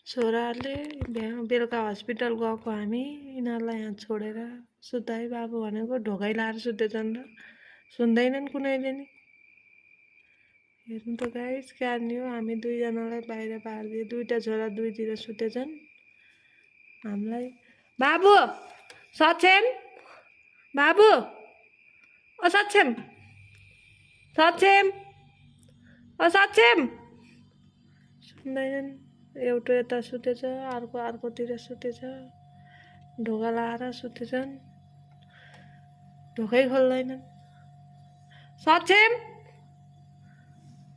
छोराहरूले बेलुका हस्पिटल गएको हामी यिनीहरूलाई यहाँ छोडेर सुत्दा है बाबु भनेको ढोकै लाएर सुतेछन् र सुन्दैनन् कुनैले नि। हेर्नु त गाइस क्यार्नी हो, हामी दुईजनालाई बाहिर पारिदियो। दुईवटा छोरा दुईतिर सुतेछन्। हामीलाई बाबु सक्षम बाबु ओ सक्षम सक्षम ओ सक्षम सुन्दैनन्। एउटा यता सुतेछ, अर्को अर्कोतिर सुतेछ, ढोका लाएर सुतेछन्, ढोकै खोल्दैनन्। सक्षम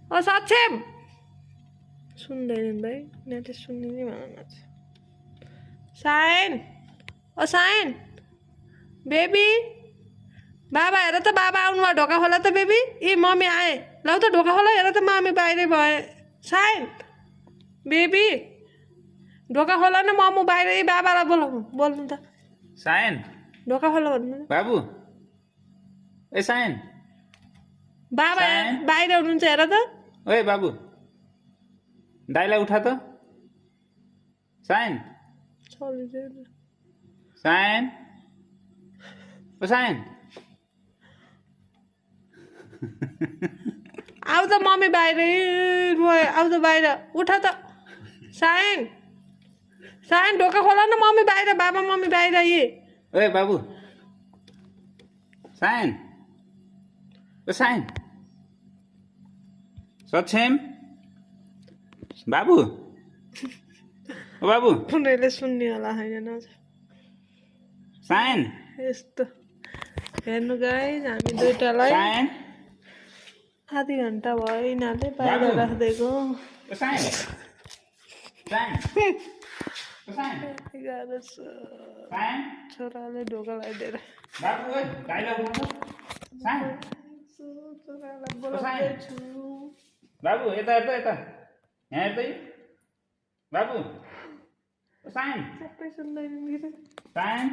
ओ सक्षम सुन्दैनन् भाइ, यिनीहरूले सुन्ने भन। साइन ओ साइन बेबी बाबा हेर त, बाबा आउनुभयो, ढोका खोला त बेबी। ए मम्मी आए, लौ त ढोका खोला, हेर त मम्मी बाहिरै भए। साइन बेबी ढोका खोला न, मम्मी बाहिर। ए बाबालाई बोलाउनु, बोल्नु त। साइन ढोका खोला भन्नु बाबु। ए साइन बाबा बाहिर हुनुहुन्छ, हेर त। ओए बाबु, दाइलाई उठा त। साइन साइन ओ साइन आऊ त मम्मी बाहिर। आऊ त बाहिर, उठा त। साइन साइन ढोका खोला न, मम्मी बाहिर, बाबा मम्मी बाहिर। ओए बाबु साइन ओ साइन सक्षम बाबु ओ बाबु कुनैले सुन्ने होला होइन न। साइन यस्तो हेर्नु गाइस, हामी दुईटालाई साइन आधी घन्टा भयो यिनीहरूले बाहिर राखिदिएको। O sign sign O sign 11 sign छोराले ढोका लगाइदिएर बाबु ओए दाइलाई उठा त। साइन छोरालाई बोलाउँदैछु। बाबु यता यता यता यहाँ हेर्दै बाबु ओ साइन सबै सुन्दैनन् कि साइन